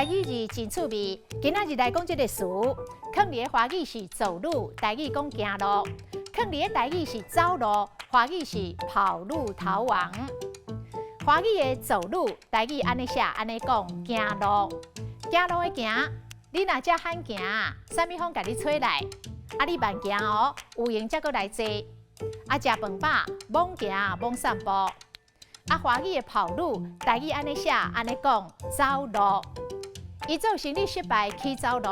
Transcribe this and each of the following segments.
台語字真趣味，今仔日來講這个詞，囥佇个華語是走路，台語講行路；囥佇个台語是走路，華語是跑路逃亡。華語的走路，台語按呢寫按呢講，行路，行路的行，你若遮罕行，啥物風共你吹來？啊，你慢行哦，有閒才閣來坐。啊，食飯飽，罔行罔散步。啊，華語的跑路，台語按呢寫按呢講，走路。伊做生意失敗，去走路。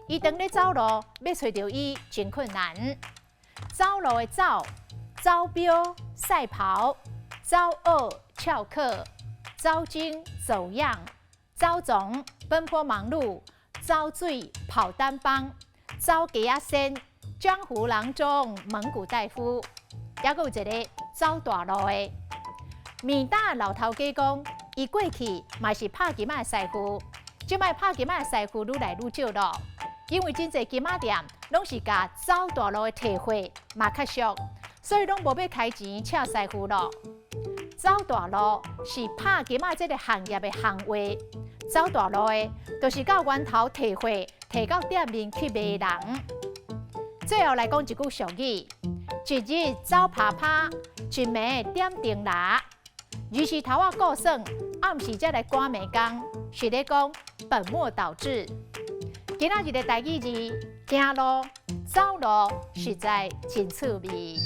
伊當咧走路，欲揣著伊真困難。走路的走，走標賽跑，走學翹課，走精走樣，走總奔波忙碌，走水跑單幫，走雞仔仙，江湖郎中蒙古大夫，抑閣有一个走大路的。暝打老頭家講，伊過去嘛是拍金仔的師傅，這擺拍金仔的師傅愈來愈少咯，因為真濟金仔店攏是共走大路的提貨嘛較俗，所以攏無欲開錢請師傅咯。走大路是拍金仔這个行業的行話，走大路的，就是到源頭提貨，提到店面去賣的人。最後來講一句俗語：一日走趴趴，一暝點燈籠。日時頭仔顧耍，暗時才來趕暝工，是咧講本末倒置。今仔日的台語字，行路、走路，實在真趣味。